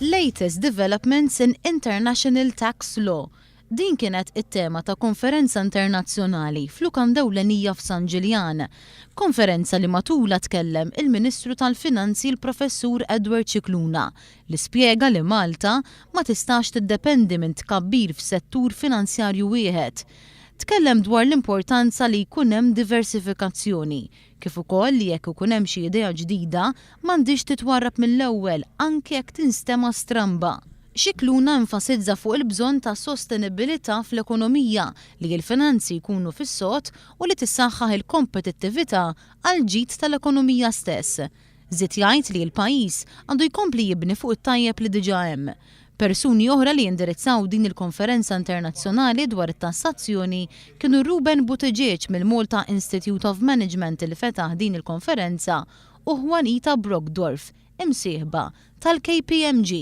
Latest Developments in International Tax Law. Din kienet it-tema ta' konferenza internazzjonali f'lukanda ewlenija f'San Ġiljan. Konferenza li matulha tkellem il-Ministru tal-Finanzi l-Professur Edward Scicluna li spjega li Malta ma tistax tiddependi minn tkabbir f'settur finanzjarju wieħed. Tkellem dwar l-importanza li jkun hemm diversifikazzjoni, kif ukoll li jekk ikun hemm xi idea ġdida m'għandhiex titwarrab mill-ewwel anke jekk tinstema' stramba. Scicluna enfasizza fuq il-bżonn ta' sostenibilità fl-ekonomija, li l-finanzi jkunu fis-sod u li tissaħħaħ il-kompetittività għall-ġid tal-ekonomija stess. Żied jgħid li l-pajjiż għandu jkompli jibni fuq it-tajjeb li diġà hemm. Persuni oħra li indirizzaw din il-konferenza internazzjonali dwar it-tassazzjoni kienu Ruben Buttigieg mill-Malta Institute of Management li fetaħ din il-konferenza u Juanita Brockdorff, imsieħba tal-KPMG.